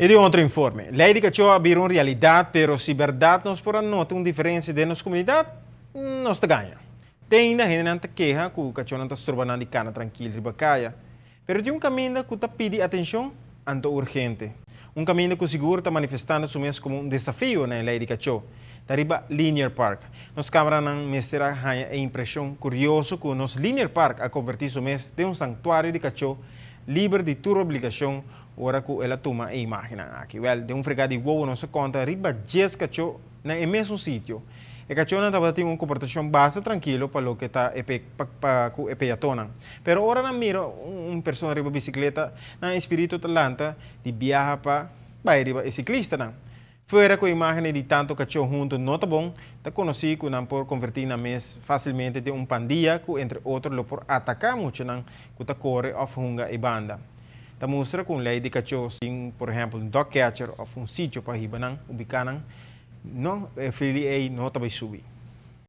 I di otro informe. Lei di kachó a bira un realidat, pero si bèrdat nos por a nota un diferensia den nos komunidat, nos ta gaña. Te ainda hendenan ta keha ku kachónan ta stroba nan di kana trankil riba kaya. Pero tin un kaminda ku ta pidi atenshon, anto urgente. Un kaminda ku sigur ta manifestando su mes komo un desafio na e lei di kachó, ta riba Linear Park. Nos kameranan mester a haña e impreshon kurioso ku nos Linear Park a konvertí su mes den un sanktuario di kachó liber di tur obligashon ora ku el a tuma e imágennan aki. Wèl, den un fregá di wowo nos a konta riba 10 kachó na e mesun sitio. E kachónan tabata tin un komportashon basta trankilo pa loke ta e pa ku e peatonnan. Pero ora nan mira un persona riba bisikleta, nan espíritu ta lanta di biaha pa bai riba e siklistanan. Fuera ku imágenes di tantu kachó huntu no ta bon, ta konosí ku nan por konvertí nan mes fásilmente den un pandia ku entre otro lo por ataká muchanan ku ta kore òf hunga e banda. Ta mustra ku un lei di kachó sin, por ehèmpel, un dog catcher òf un sitio pa hiba nan, ubiká nan, no, e fili ei no ta bai subi.